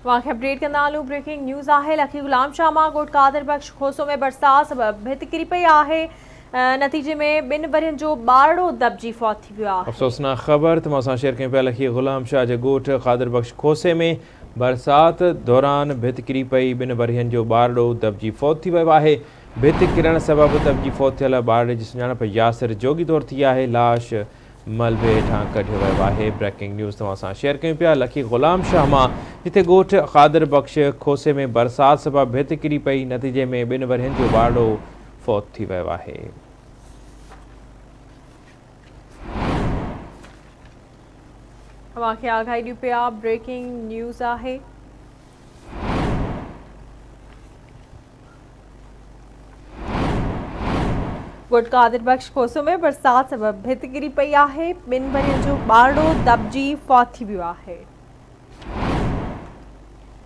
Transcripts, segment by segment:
اوهان کي اپڊيٽ ڪندا هلون بريڪنگ نيوز آهي لکي غلام شاهه مان ڳوٺ قادر بخش کوسو ۾ برسات سبب ڀت ڪري پئي آهي نتيجي ۾ ٻن ورهين جو ٻارڙو دٻجي فوت ٿي ويو آهي. افسوسناڪ خبر ته مان سان شيئر ڪيون پيا لکي غلام شاهه جي ڳوٺ قادر بخش کوسي ۾ برسات دوران ڀت ڪري پئي ٻن ورهين جو ٻارڙو دٻجي فوت ٿي ويو آهي ڀت ڪرڻ سبب دٻجي فوت ٿيل ٻارڙي جي سڃاڻپ ياسر جوڳي طور ٿي آهي لاش ملبي هيٺان ڪڍيو ويو آهي بريڪنگ نيوز توهان سان شيئر ڪيون پيا لکي غلام شاهه مان جتي ڳوٺ قادر بخش کوسي ۾ برسات سبب ڀت ڪري پئي نتيجي ۾ ٻن ورهين جو ٻارڙو فوت ٿي ويو آهي. اوهان کي آگاهي ڏيون پيا بريڪنگ نيوز آهي. ڳوٺ قادر بخش کوسو ۾ برسات سبب ڀت ڪري پئي آهي، ٻن ورهين جو ٻارڙو دٻجي فوت ٿي ويو آهي.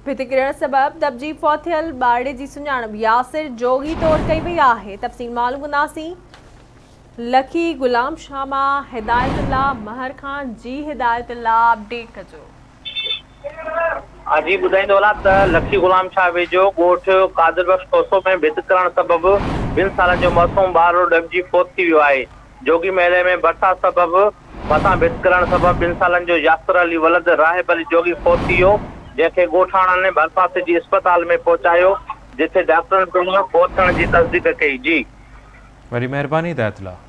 ڀت ڪرڻ سبب دٻجي فوت ٿيل ٻارڙي جي سڃاڻپ ياسر جوڳي طور ڪئي وئي آهي. تفصيل معلوم ڪنداسين لکي غلام شاهه مان هدايت الله مهر کان جي هدايت الله اپڊيٽ ڪجو. جي ٻڌائيندو هلان ته لکي غلام شاهه ويجهو ڳوٺ قادر بخش کوسو ۾ ڀت ڪرڻ سبب ٻن سالن جو معصوم ٻارڙو ڏٻجي فوت ٿي ويو آهي. جوڳي محلي ۾ برسات سبب مٿان ڀت ڪرڻ سبب ٻن سالن جو ياسر علي ولد راهب علي جوڳي فوت ٿي ويو جنهن کي ڳوٺاڻن ڀرپاسي جي اسپتال ۾ پهچايو جتي ڊاڪٽرن پڻ فوت ٿيڻ جي تصديق ڪئي. جي. وڏي مهرباني هدايت الله.